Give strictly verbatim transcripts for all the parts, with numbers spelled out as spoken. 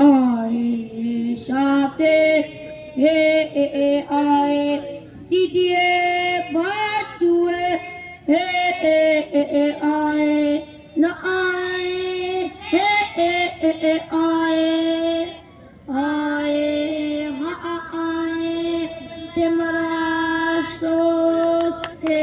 Ae, shate, he, e, e, ae, C D A part two, he, e, e, e, ae, na, ae, he, e, e, e, ae, ae, ha, a, ae, te, mara, so, se.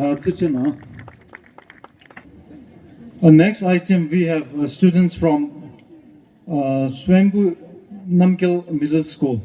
Uh, ཐུགས་རྗེ་གནང་། Uh, next item, we have uh, students from uh, Swayambhu Namgyal Middle School.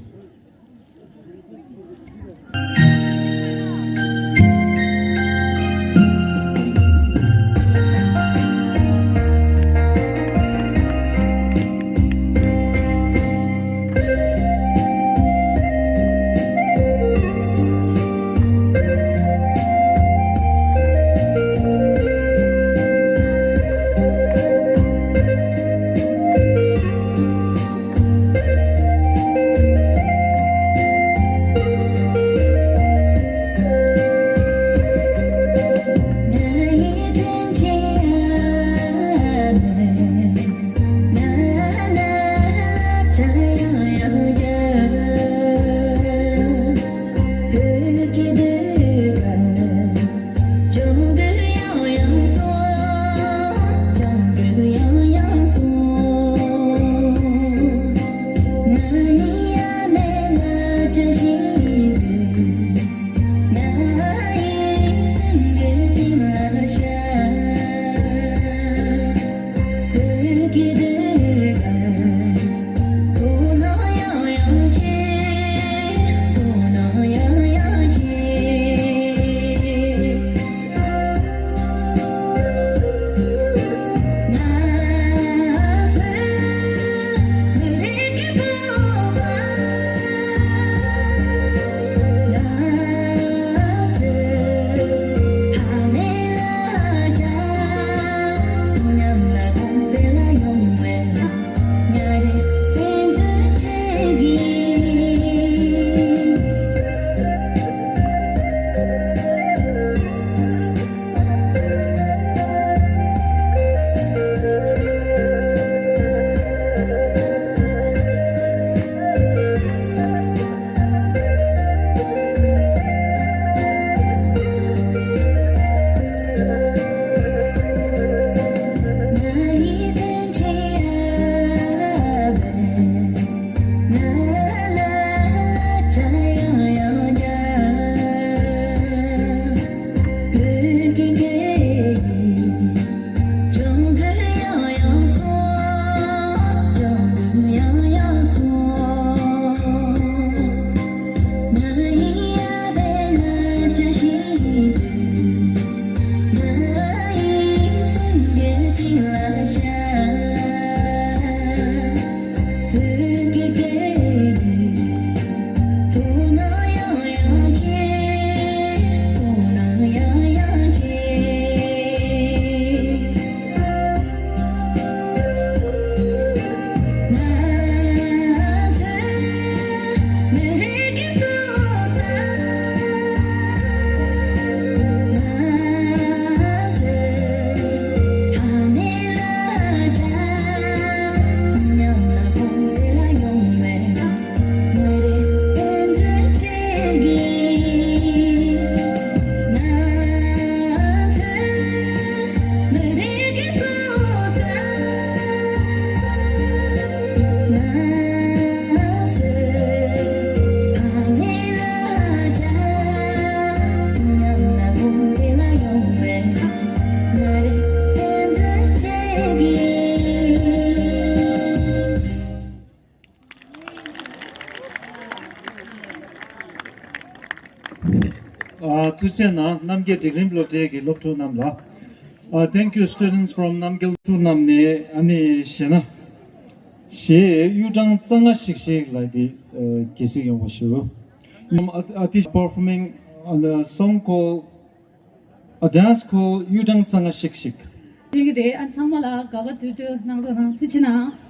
ཨ། ཐུགས་རྗེ་གནང་། རྣམ་རྒྱལ་སྒྲིག་རིམ་སློབ་གྲྭའི་གི་སློབ་ཕྲུག་རྣམས་ལ། ཨ། Thank you, students from རྣམ་རྒྱལ། སློབ་ཕྲུག་རྣམས་ནས་ཨ་ནི་གཞས་སྣ། གཞས་གཡུ་སྦྲང་རྩ་ལྔ་ཤིག་ཤིག་ལབ་དེ། ཨ། གྱེར་སྲིད་ཡོང་བ་ཞུ། ཨ། ཨ། This performing on the song called, a dance called གཡུ་སྦྲང་རྩ་ལྔ་ཤིག་ཤིག་ཡིན་གྱི་རེད། ཨ། ཚང་མ་ལ་དགའ་དགའ་སྤྲོ་སྤྲོ་གནང་རོགས་གནང་། ཐུགས་རྗེ་གནང་།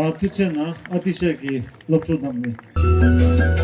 ཨ། ཐུགས་རྗེ་གནང་། ཨ་ཏི་ཤ་གི་སློབ་ཕྲུག་རྣམས་ནས།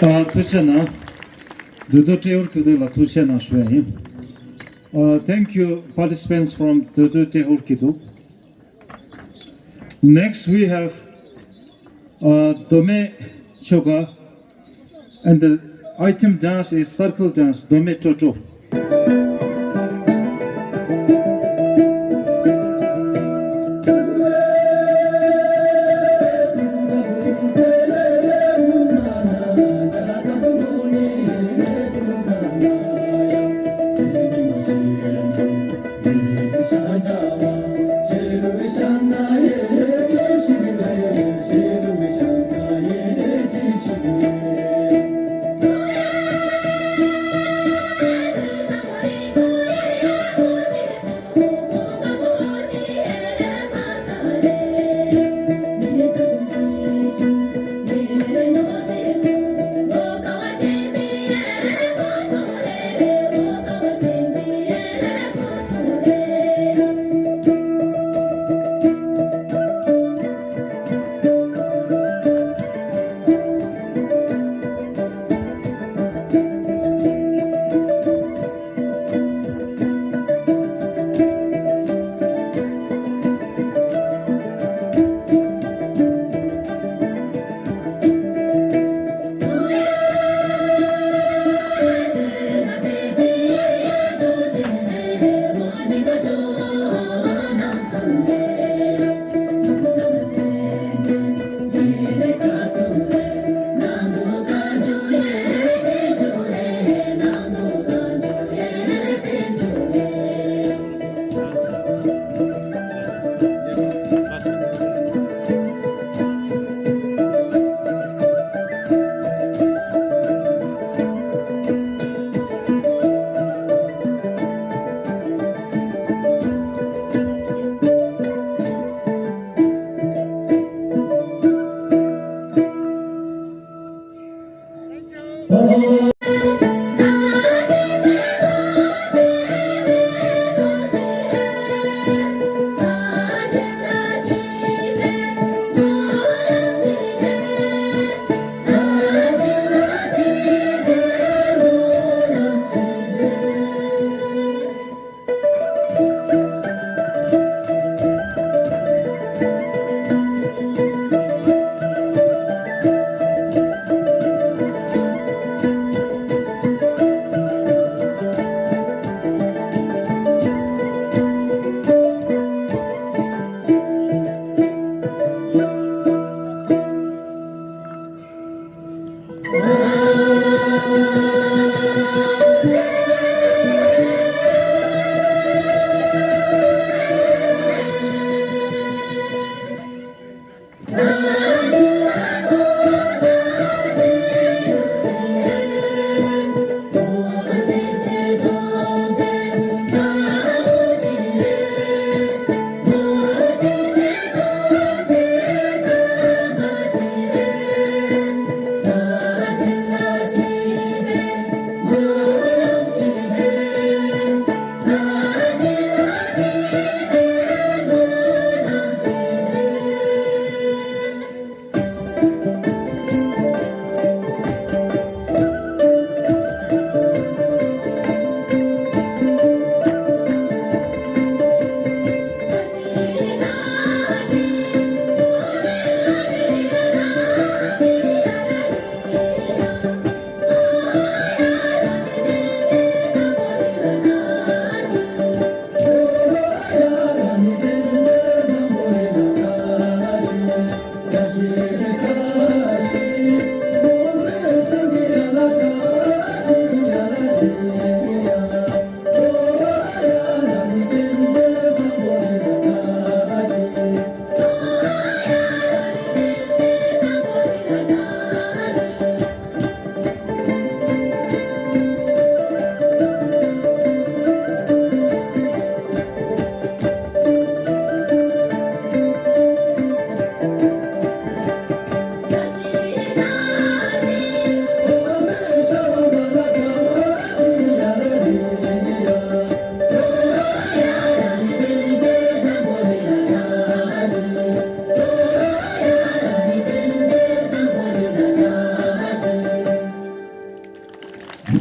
ཨ། ཐུགས་རྗེ་གནང་། མདོ་སྟོད་ཏྲེ་ཧོར་གྱི་དུས་ལ་ཐུགས་རྗེ་གནང་ཞུ་བ་ཡིན། Uh, thank you, participants from Dodo Tehur Kiduk. Next, we have uh, Dome Choga, and the item dance is circle dance, Dome Chocho.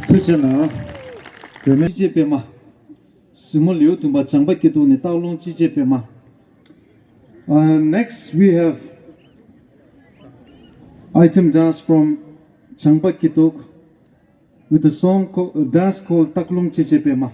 ཐུགས་རྗེ་གནང་། བུད་མེད་སྤྱི་བྱེ་པད་མ། གཟིགས་མོ་ལེའུ་བདུན་པ་བྱམས་པ་སྐྱིད་སྡུག་ནས། སྟག་ལུང་སྤྱི་བྱེ་པད་མ། Uh, next we have item dance from བྱམས་པ་སྐྱིད་སྡུག with a song called, a dance called སྟག་ལུང་སྤྱི་བྱེ་པད་མ།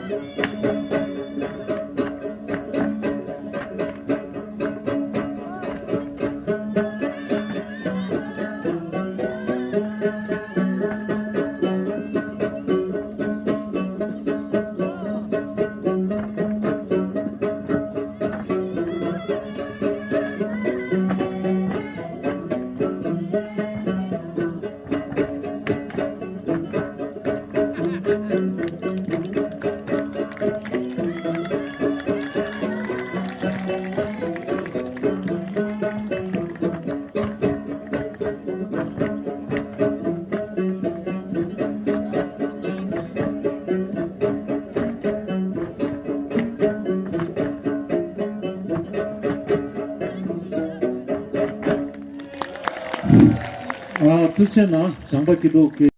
ཨ། ཐུགས་རྗེ་གནང་། བྱམས་པ་སྐྱིད་སྡུག་གི།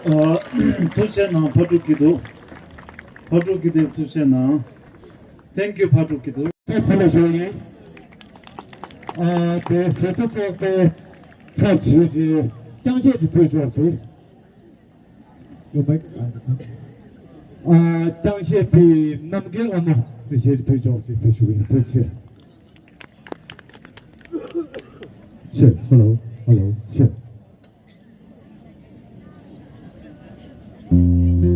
ཨ། ཐུགས་རྗེ་གནང་། ཕ་ཕྲུག་སྐྱིད་སྡུག་ཕ་ཕྲུག་སྐྱིད་སྡུག་ཐུགས་རྗེ་གནང་། Thank you ཕ་ཕྲུག་སྐྱིད་སྡུག་དེ་ཕུལ་ལ་ཞོག་ཡིན། ཨ། དེ་ཟེར་ཚེ་ཚོགས་པའི་ཚབ་བྱེད་ཀྱི་རྐྱང་བཤད་ཅིག་ཕུལ་ཆོག་ཅིག་ཡོད་པ། ཨ། རྐྱང་བཤད་པའི་རྣམ་རྒྱལ་ཨ་མ་ཟེར་བཤད་ཅིག་ཕུལ་ཆོག་ཅིག་ཟེར་ཞུ་གི་ཡིན། ཐུགས་རྗེ་ཆེ། ཆེ། ཧ་ལོ། ཧ་ལོ། ཆེ། Thank you.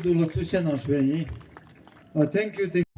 འདུག་ལ་ཐུགས་རྗེ་གནང་ཞུ་ཡ་ཡིན། ཨ། Thank you, thank you.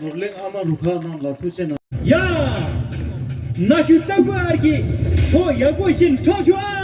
ནོར་གླིང་ཨ་མ་རུ་ཁག་རྣམས་ལ་ཐུགས་རྗེ་གནང་། ཡ། ན་ཤུ་སྟག་པུ་ཨར་གྱི་ཕོ་ཡག་པོ་ཞིག་འཕྲོག་ཤོག་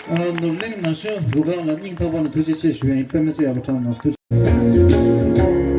ཨ། ཨ། ནོར་གླིང་ན་གཞོན་རུ་ཁག་ལ་སྙིང་ཐག་པ་ནས་ཐུགས་རྗེ་ཆེ་ཞུ་ཡ་ཡིན། དཔེ་མི་སྲིད་ཡག་པོ་དྲངས་གནང་སོང་། ཐུགས་རྗེ་ཆེ།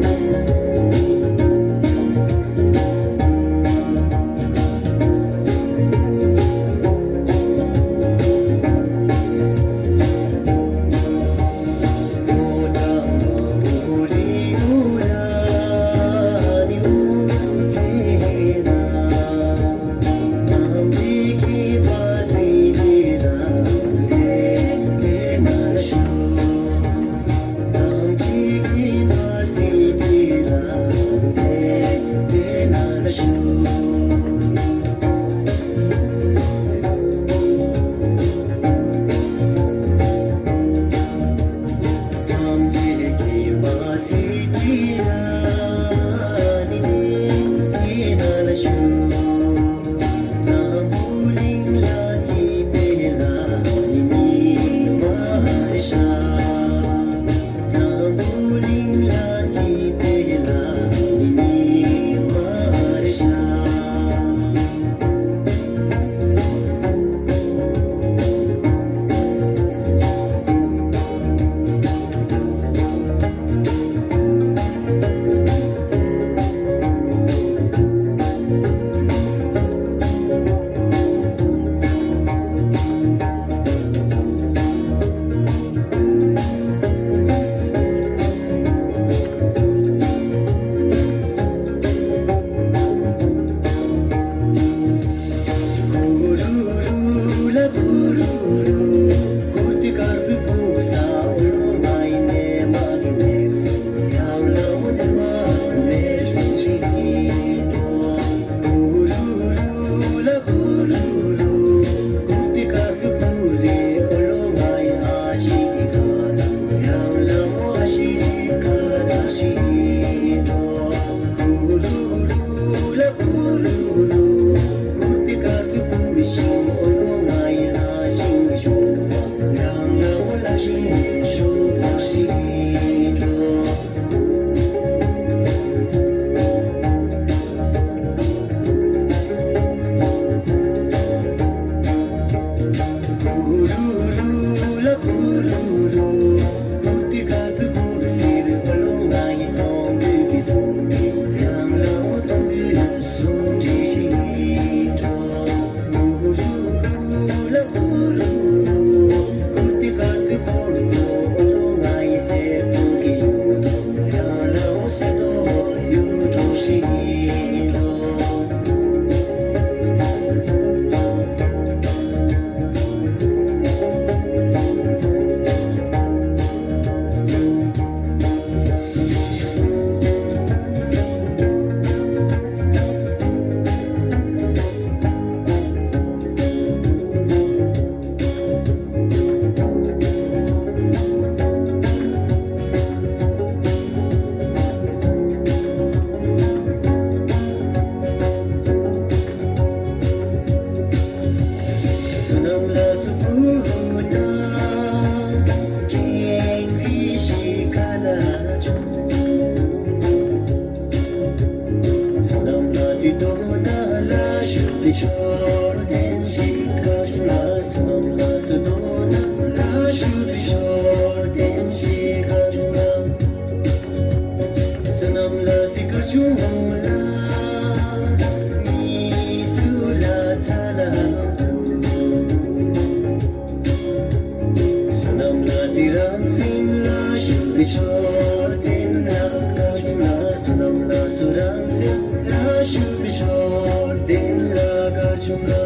མཆོད་རྟེན་ལ་བཀའ་བྱུང་ལ། བསོད་ནམས་ལ་སུ་རང་སེམས་ལ་ཞུགས་པའི་མཆོད་རྟེན་ལ་བཀའ་བྱུང་ལ།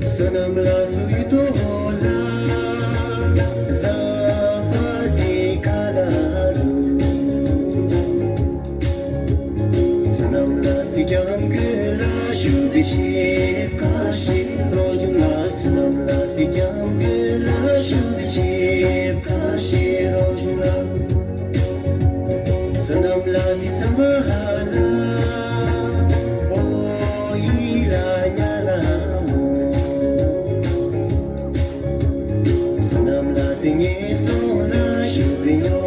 བསོད་ནམས་ལ་སུ་ཡུལ་དུ་ལ་ཟབ་པ་སི་ཀ་ལ་རུ། བསོད་ནམས་ལ་སི་སྐྱབས་མགོན་ལ་ཞུགས་ཏེ་ཆིབས་ཁ་ཞིག་ལོ་ཆུང་ལ། བསོད་ནམས་ལ་སི་སྐྱབས་མགོན་ལ་ཞུགས་ཏེ་ཆིབས་ཁ་ཞིག་ལོ་ཆུང་ལ། བསོད་ནམས་ལ་སི་ས་མ་ཧ་ལ་ཨོ་ཡི་ལ་ཉ་ལ་མོ། བསོད་ནམས་ལ་སི་ངན་སོང་ལ་ཞུགས་ཏེ་ཉོ་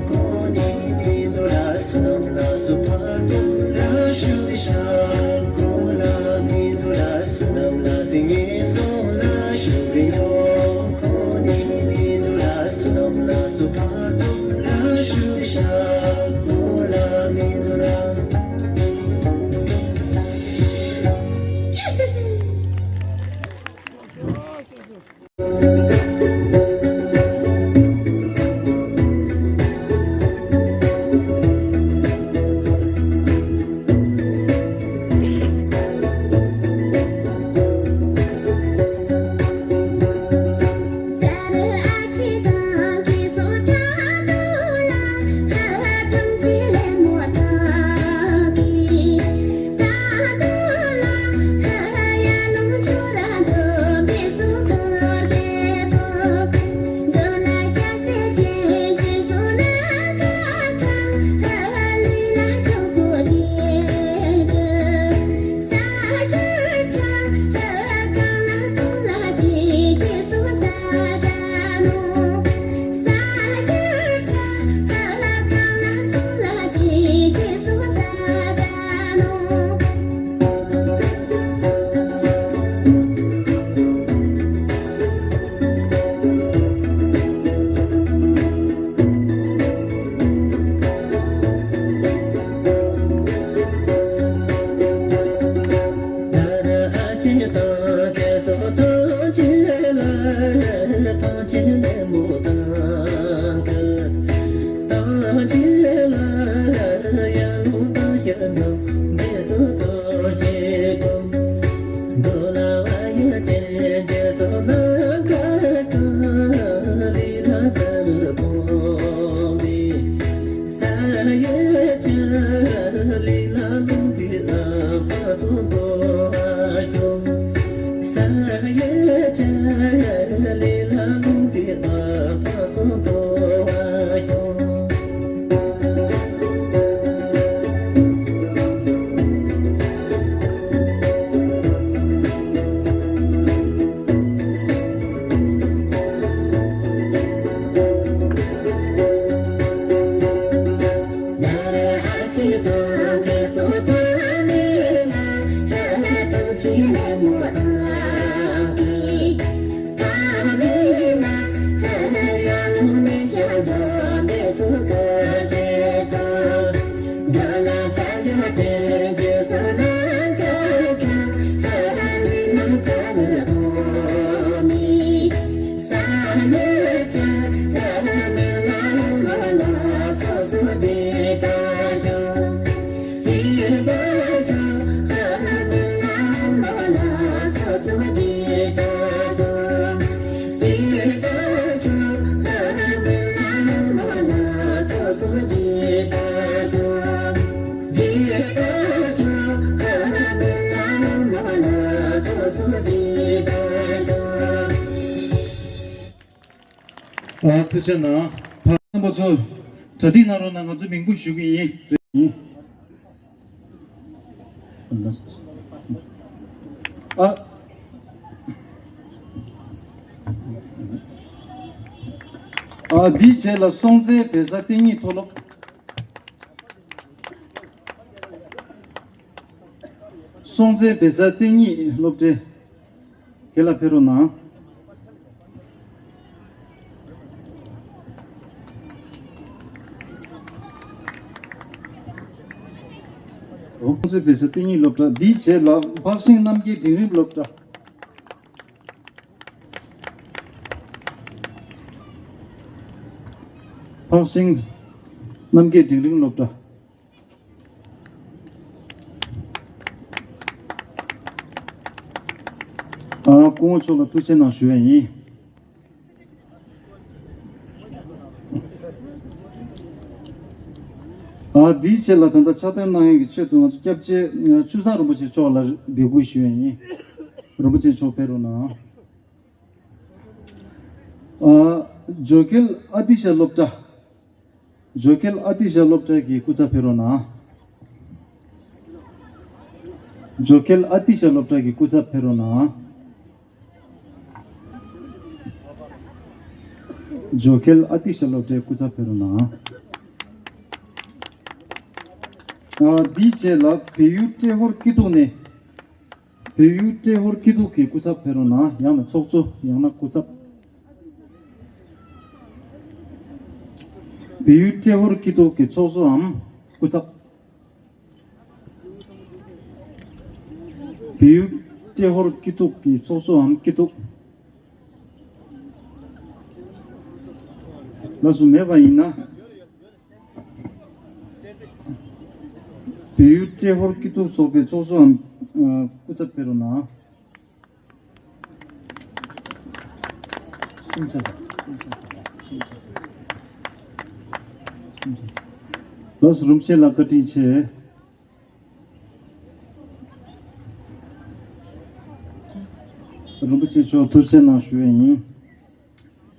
གོ་ནི་མི་འདུག་ལ། བསོད་ནམས་ལ་སུ་བར་དོ་ལ་ཞུགས་ཏེ་ཤ་གོ་ལ་མི་འདུག་ལ། བསོད་ནམས་ལ་སི་ངན་སོང་ལ་ཞུགས་ཏེ་ཉོ་གོ་ནི་མི་འདུག་ལ། བསོད་ནམས་ལ་སུ་བར་དོ་ལ་ཞུགས་ཏེ་ཤ་གོ་ལ་མི་འདུག་ལ། ཨ། ཐུགས་རྗེ་གནང་། ཕ་རྣམ་པ་ཚོ་གྲ་སྒྲིག་གནང་རོགས་གནང་། ང་ཚོ་མིང་པོ་ཞུ་གི་ཡིན། ཨ། ཨ། འདིའི་རྗེས་ལ་སྲོང་བཙན་བལ་བཟའ་བསྟན་སྙིང་མཐོ་སློབ། སྲོང་བཙན་བལ་བཟའ་བསྟན་སྙིང་སློབ་གྲྭའི་དེ་ལ་ཕེབས་རོགས་གནང་། སྲོང་བཙན་བལ་བཟའ་བསྟན་སྙིང་སློབ་གྲྭ། འདིའི་རྗེས་ལ་འཕགས་ཤིང་རྣམ་རྒྱལ་འབྲིང་རིམ་སློབ་གྲྭ། འཕགས་ཤིང་རྣམ་རྒྱལ་འབྲིང་རིམ་སློབ་གྲྭ། ཨ། སྐུ་ངོ་མཆོག་ལ་ཐུགས་རྗེ་གནང་ཞུ་ཡས་ཡིན། ཨ། འདིའི་ཆེད་ལ་ད་ལྟ་ཕྱག་རྟེན་གནང་ཡས་ཀྱི་ཆེད་དུ་ང་ཚོ་སྐྱབས་རྗེ་ཆུ་བཟང་རིན་པོ་ཆེ་མཆོག་ལ་འབོད་སྐུལ་ཞུ་ཡས་ཡིན། རིན་པོ་ཆེ་མཆོག་ཕེབས་རོགས་གནང་། ཨ། ཇོ་ཁེལ་ཨ་ཏི་ཤ་སློབ་གྲྭ། ཇོ་ཁེལ་ཨ་ཏི་ཤ་སློབ་གྲྭ་གི་སྐུ་ཚབ་ཕེབས་རོགས་གནང་། ཇོ་ཁེལ་ཨ་ཏི་ཤ་སློབ་གྲྭ་གི་སྐུ་ཚབ་ཕེབས་རོགས་གནང་། ཇོ་ཁེལ་ཨ་ཏི་ཤ་སློབ་གྲྭའི་སྐུ་ཚབ་ཕེབས་རོགས་གནང་། ཨ། འདིའི་རྗེས་ལ་བལ་ཡུལ་ཏྲེ་ཧོར་སྐྱིད་སྡུག་ནས། བལ་ཡུལ་ཏྲེ་ཧོར་སྐྱིད་སྡུག་གི་སྐུ་ཚབ་ཕེབས་རོགས་གནང་། ཡང་ན་ཚོགས་གཙོ། ཡང་ན་སྐུ་ཚབ། བལ་ཡུལ་ཏྲེ་ཧོར་སྐྱིད་སྡུག་གི་ཚོགས་གཙོའམ་སྐུ་ཚབ། བལ་ཡུལ་ཏྲེ་ཧོར་སྐྱིད་སྡུག་གི་ཚོགས་གཙོའམ་སྐྱིད་སྡུག། ལགས་སོ། མེད་པ་ཡིན་ན། བལ་ཡུལ་ཏྲེ་ཧོར་སྐྱིད་སྡུག་ཚོགས་པའི་ཚོགས་གཙོའམ་སྐུ་ཚབ་ཕེབས་རོགས་གནང་། ལགས་སོ། རིན་པོ་ཆེ་ལ་བཀའ་དྲིན་ཆེ། རིན་པོ་ཆེ་མཆོག་ཐུགས་རྗེ་གནང་ཞུ་ཡས་ཡིན།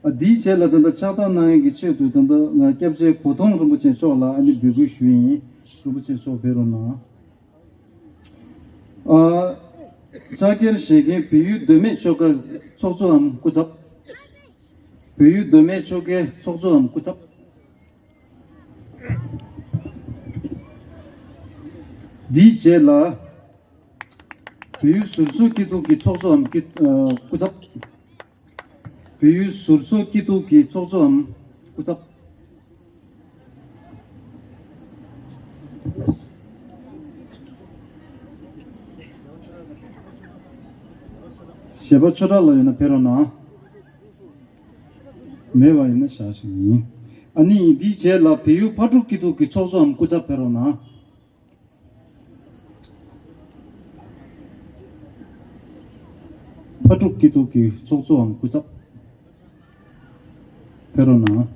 ཨ། འདིའི་རྗེས་ལ་ད་ལྟ་ཕྱག་རྟགས་གནང་ཡས་ཀྱི་ཆེད་དུ་ད་ལྟ་ང་སྐྱབས་རྗེ་བོ་དོང་རིན་པོ་ཆེ་མཆོག་ལ་ཨ་ནི་འབོད་སྐུལ་ཞུ་ཡས་ཡིན། རིན་པོ་ཆེ་མཆོག་ཕེབས་རོགས་གནང་། ཨ། ཕྱག་འཁྱེར་བཞེས་མཁན་བལ་ཡུལ་མདོ་སྨད་ཆོལ་ཁའི་ཚོགས་གཙོའམ་སྐུ་ཚབ། བལ་ཡུལ་མདོ་སྨད་ཆོལ་ཁའི་ཚོགས་གཙོའམ་སྐུ་ཚབ། འདིའི་རྗེས་ལ་བལ་ཡུལ་ཟུར་འཛུགས་སྐྱིད་སྡུག་གི་ཚོགས་གཙོའམ་སྐུ་ཨ་སྐུ་ཚབ། བལ་ཡུལ་ཟུར་འཛུགས་སྐྱིད་སྡུག་གི་ཚོགས་གཙོའམ་སྐུ་ཚབ། གཞས་པ་ཆོས་གྲགས་ལགས་ཡོད་ན་ཕེབས་རོགས་གནང་། མེད་པ་ཡིན་ན་བཞག་བཞག་ཡིན། ཨ་ནི་འདིའི་རྗེས་ལ་བལ་ཡུལ་ཕག་གྲུ་སྐྱིད་སྡུག་གི་ཚོགས་གཙོའམ་སྐུ་ཚབ་ཕེབས་རོགས་གནང་། ཕག་གྲུ་སྐྱིད་སྡུག་གི་ཚོགས་གཙོའམ་སྐུ་ཚབ་ཕེབས་རོགས་གནང་།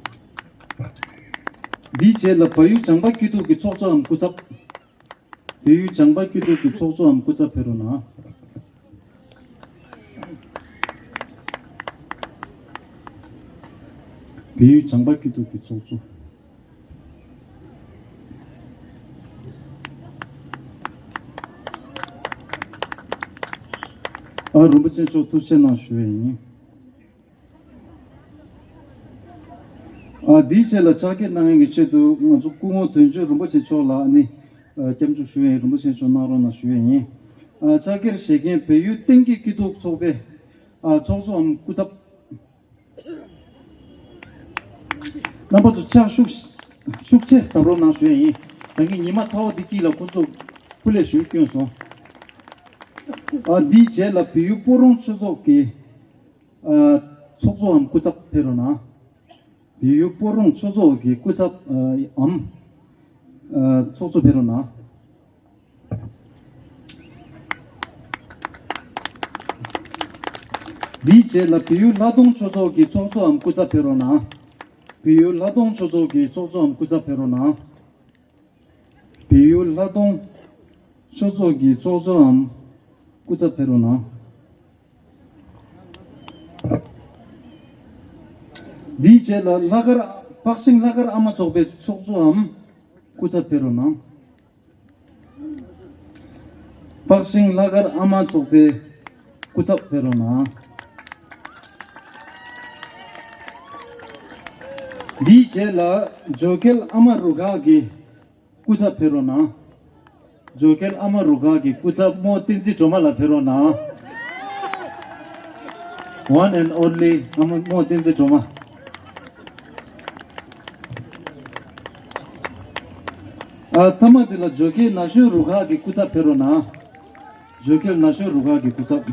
འདིའི་རྗེས་ལ་བལ་ཡུལ་བྱང་པ་སྐྱིད་སྡུག་གི་ཚོགས་གཙོའམ་སྐུ་ཚབ། བལ་ཡུལ་བྱང་པ་སྐྱིད་སྡུག་གི་ཚོགས་གཙོའམ་སྐུ་ཚབ་ཕེབས་རོགས་གནང་། བལ་ཡུལ་བྱང་པ་སྐྱིད་སྡུག་གི་ཚོགས་གཙོ། ཨ། རིན་པོ་ཆེ་མཆོག་ཐུགས་རྗེ་གནང་ཞུ་ཡས་ཡིན། ཨ། འདིའི་རྗེས་ལ་ཕྱག་འཁྱེར་གནང་མཁན་གྱི་ཆེད་དུ་ང་ཚོ་སྐུ་ངོ་དོན་གཅོད་རིན་པོ་ཆེ་མཆོག་ལ་ནི་ཨ་སྐྱབས་འཇུག་ཞུ་ཡས་ཡིན། རིན་པོ་ཆེ་མཆོག་གནང་རོགས་གནང་ཞུ་ཡས་ཡིན། ཨ། ཕྱག་འཁྱེར་བཞེས་མཁན་བལ་ཡུལ་གཏན་སྐྱེད་སྐྱིད་སྡུག་ཚོགས་པའི་ཨ་ཚོགས་གཙོའམ་སྐུ་ཚབ། རྣམ་པ་ཚོ་ཕྱག་ཤུགས་ཤུགས་ཆེ་བརྡབ་རོགས་གནང་ཞུ་ཡས་ཡིན། ད་གིན་ཉི་མ་ཚ་བོ་འདི་དཀྱིལ་ལ་ཁོང་ཚོ་སྐུ་ལས་ཞུགས་བསྐྱོན་སོང་། ཨ། འདིའི་རྗེས་ལ་བལ་ཡུལ་སྤོ་རོང་ཆོས་ཚོགས་ཀྱི་ཨ་ཚོགས་གཙོའམ་སྐུ་ཚབ་ཕེབས་རོགས་གནང་། བལ་ཡུལ་སྤོ་རོང་ཆོས་ཚོགས་ཀྱི་སྐུ་ཚབ་ཨ་འམ་ཨ་ཚོགས་གཙོ་ཕེབས་རོགས་གནང་། འདིའི་རྗེས་ལ་བལ་ཡུལ་ལྷ་ལྡོང་ཆོས་ཚོགས་ཀྱི་ཚོགས་གཙོའམ་སྐུ་ཚབ་ཕེབས་རོགས་གནང་། བལ་ཡུལ་ལྷ་ལྡོང་ཆོས་ཚོགས་ཀྱི་ཚོགས་གཙོའམ་སྐུ་ཚབ་ཕེབས་རོགས་གནང་། བལ་ཡུལ་ལྷ་ལྡོང་ཆོས་ཚོགས་ཀྱི་ཚོགས་གཙོའམ་སྐུ་ཚབ་ཕེབས་རོགས་གནང་། འདིའི་རྗེས་ལ་ལྷག་དཀར་འཕགས་ཤིང་ལྷག་དཀར་ཨ་མ་ཚོགས་པའི་ཚོགས་གཙོའམ་སྐུ་ཚབ་ཕེབས་རོགས་གནང་། འཕགས་ཤིང་ལྷག་དཀར་ཨ་མ་ཚོགས་པའི་སྐུ་ཚབ་ཕེབས་རོགས་གནང་། འདིའི་རྗེས་ལ་ཇོ་ཁེལ་ཨ་མ་རུ་ཁག་གི་སྐུ་ཚབ་ཕེབས་རོགས་གནང་། ཇོ་ཁེལ་ཨ་མ་རུ་ཁག་གི་སྐུ་ཚབ་རྨོ་བསྟན་འཛིན་སྒྲོལ་མ་ལགས་ཕེབས་རོགས་གནང་། One and only ཨ་མ་རྨོ་བསྟན་འཛིན་སྒྲོལ་མ། ཨ། མཐའ་མ་འདི་ལ་ཇོ་ཁེལ་ན་གཞོན་རུ་ཁག་གི་སྐུ་ཚབ་ཕེབས་རོགས་གནང་། ཇོ་ཁེལ་ན་གཞོན་རུ་ཁག་གི་སྐུ་ཚབ།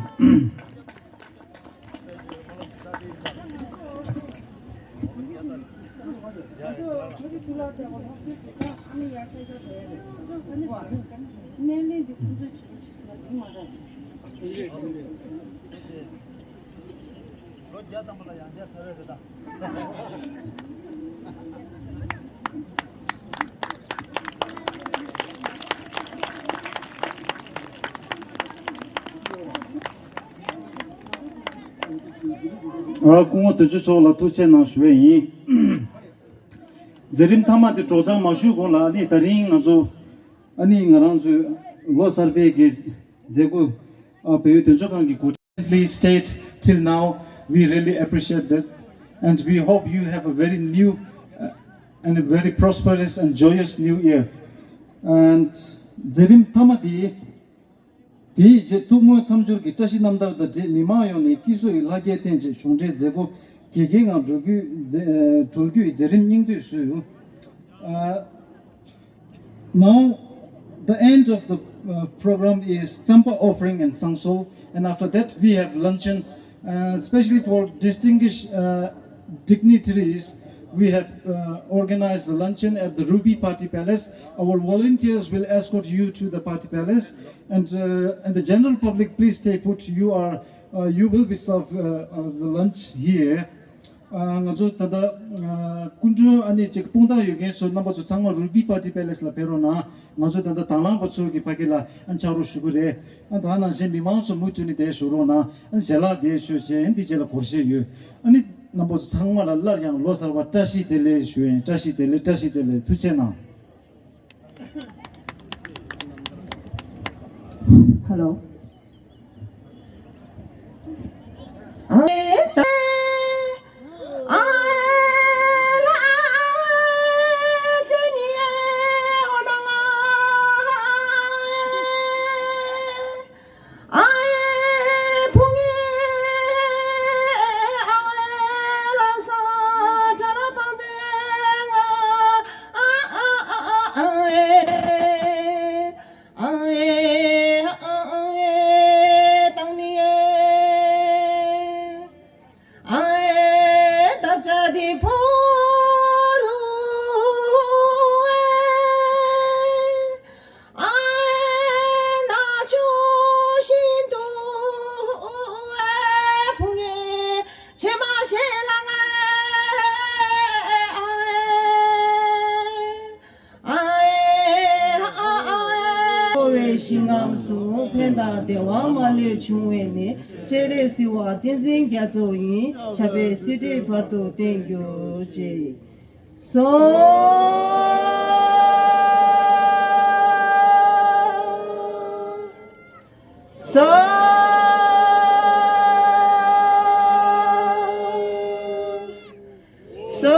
ཨ། སྐུ་ངོ་དོན་གཅོད་མཆོག་ལ་ཐུགས་རྗེ་གནང་ཞུ་བ་ཡིན། མཛད་རིམ་མཐའ་མ་དེ་སྒྲོག་སྦྱང་མ་ཞུས་གོང་ལ། ཨ་ནི་ད་རིང་ང་ཚོ། ཨ་ནི་ང་རང་ཚོའི་ལོ་གསར་པའི་གི་མཛད་སྒོ། ཨ། བལ་ཡུལ་དོན་གཅོད་ཁང་གི་འགོ་ཁྲིད། Please stayed till now. We really appreciate that, and we hope you have a very new, uh, and a very prosperous and joyous new year. And མཛད་རིམ་མཐའ་མ་དེ། དེའི་རྗེས་ཐུགས་སྨོན་མཚམས་སྦྱོར་གྱི་བཀྲ་ཤིས་རྣམ་ཐར་དང་འབྲེལ། མི་མང་ཡོངས་ནས་སྐྱིད་གསོ་ཡི་ལྷ་སྐལ་བརྟན་ཅིང་གཞུང་འབྲེལ་མཛད་སྒོ་གལ་ཆེའི་ངང་གྲོལ་རྒྱུའི་མཛད། ཨ། གྲོལ་རྒྱུའི་མཛད་རིམ་སྙིང་བསྡུས་སུ། ཨ། Now, the end of the, uh, program is Tsampa offering and Sangso, and after that we have luncheon, uh, specially for distinguished, uh, dignitaries. We have, uh, organized a luncheon at the Ruby Party Palace. Our volunteers will escort you to the Party Palace, and, uh, and the general public, please stay put. You are, uh, you will be served, uh, uh, the lunch here. ཨ། ང་ཚོ་ད་ལྟ། ཨ། སྐུ་མགྲོན། ཨ་ནི་ཅིག་དཔུང་རྟགས་ཡོད་མཁན་ཚོ་རྣམ་པ་ཚོ་ཚང་མ་རུ་བི་པར་ཊི་པེ་ལེ་སི་ལ་ཕེབས་རོགས་གནང་། ང་ཚོ་ད་ལྟ་དང་བླངས་པ་ཚོ་གི་ཕ་གི་ལ་ཨ་ཕྱག་རོགས་ཞུ་གི་རེད། ཨ། ད་ནང་བཞིན་མི་མང་ཚོ་མུ་མཐུད་ནས་དེ་བཞུགས་རོགས་གནང་། ཨ་ནི་ཞལ་ལག་དེ་མཆོད་བྱས། འདི་རྗེས་ལ་སྒོར་གཞས་ཡོད། ཨ་ནི་རྣམ་པ་ཚོ་ཚང་མ་ལ་སླར་ཡང་ལོ་གསར་པ་བཀྲ་ཤིས་བདེ་ལེགས་ཞུ་ཡིན། བཀྲ་ཤིས་བདེ་ལེགས། བཀྲ་ཤིས་བདེ་ལེགས། ཐུགས་རྗེ་གནང་། Hello. འཁོར་བའི་ཞིང་ཁམས་སུ་ཕན་དང་བདེ་བ་མ་ལུས་འབྱུང་བའི་གནས། སྤྱན་རས་གཟིགས་དབང་བསྟན་འཛིན་རྒྱ་མཚོ་ཡི། ཞབས་པད་སྲིད་མཐའི་བར་དུ་བརྟན་གྱུར་ཅིག། སོ། སོ། སོ།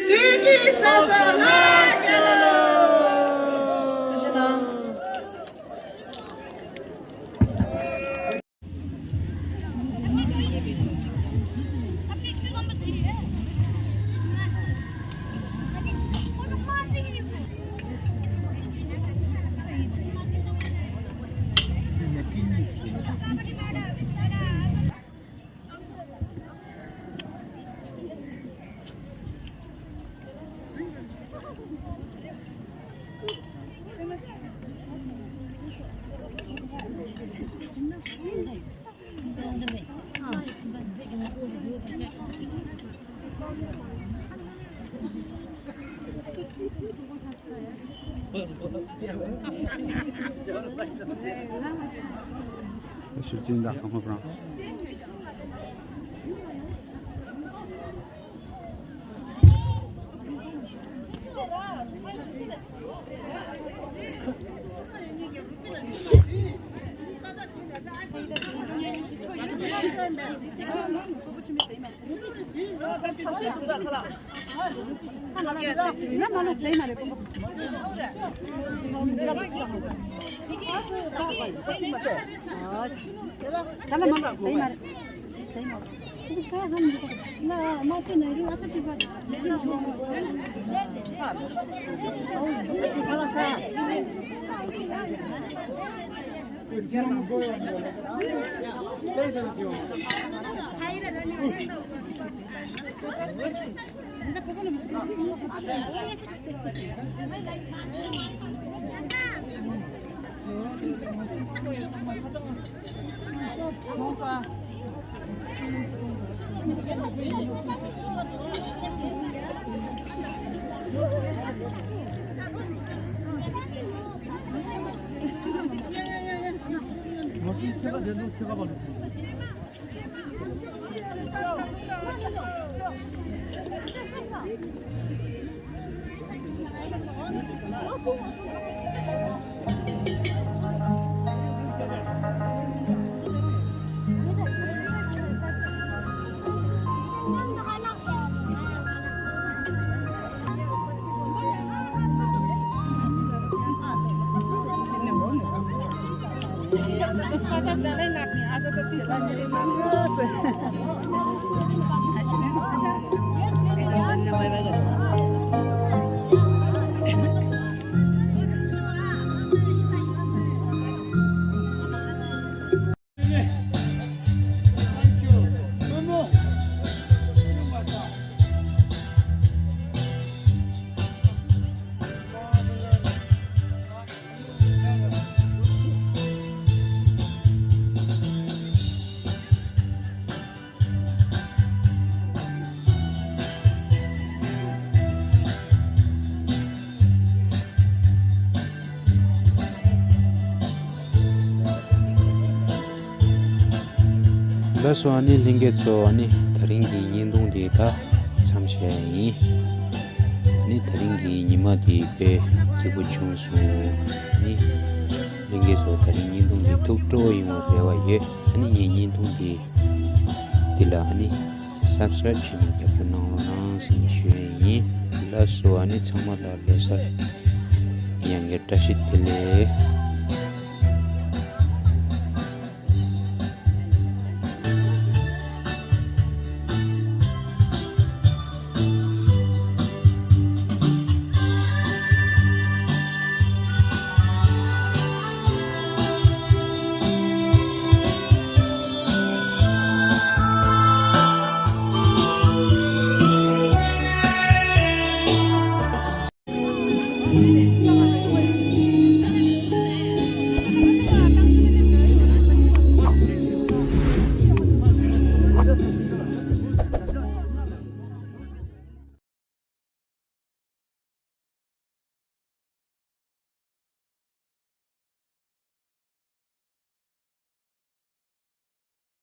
ཀི་ཀི་ས་ས་ལ་ཡ་ལ། ཐུགས་རྗེ་གནང་། ལགས་སོ། ཨ་ནི་ལྷན་རྒྱས་ཚོ། ཨ་ནི་དེ་རིང་གི་བརྙན་ཐུང་འདི་ད་མཚམས་བཞག་ཡ་ཡིན། ཨ་ནི་དེ་རིང་གི་ཉི་མ་འདི་དཔེ་སྐྱིད་པོ་བྱུང་སོང་། ཨ་ནི་ལྷན་རྒྱས་ཚོ། དེ་རིང་བརྙན་ཐུང་འདི་ཐུགས་སྤྲོ་པོ་ཡོང་བའི་རེ་བ་ཡོད། ཨ་ནི་ངའི་བརྙན་ཐུང་འདི་འདི་ལ་ཨ་ནི་སབ་སི་ཀ་རེབ་བྱས་ནས་རྒྱབ་སྐྱོར་གནང་རོགས་གནང་ཟེར་ནས་ཞུ་ཡ་ཡིན། ལགས་སོ། ཨ་ནི་ཚང་མ་ལ་ལོ་གསར་ཡང་བསྐྱར་བཀྲ་ཤིས་བདེ་ལེགས།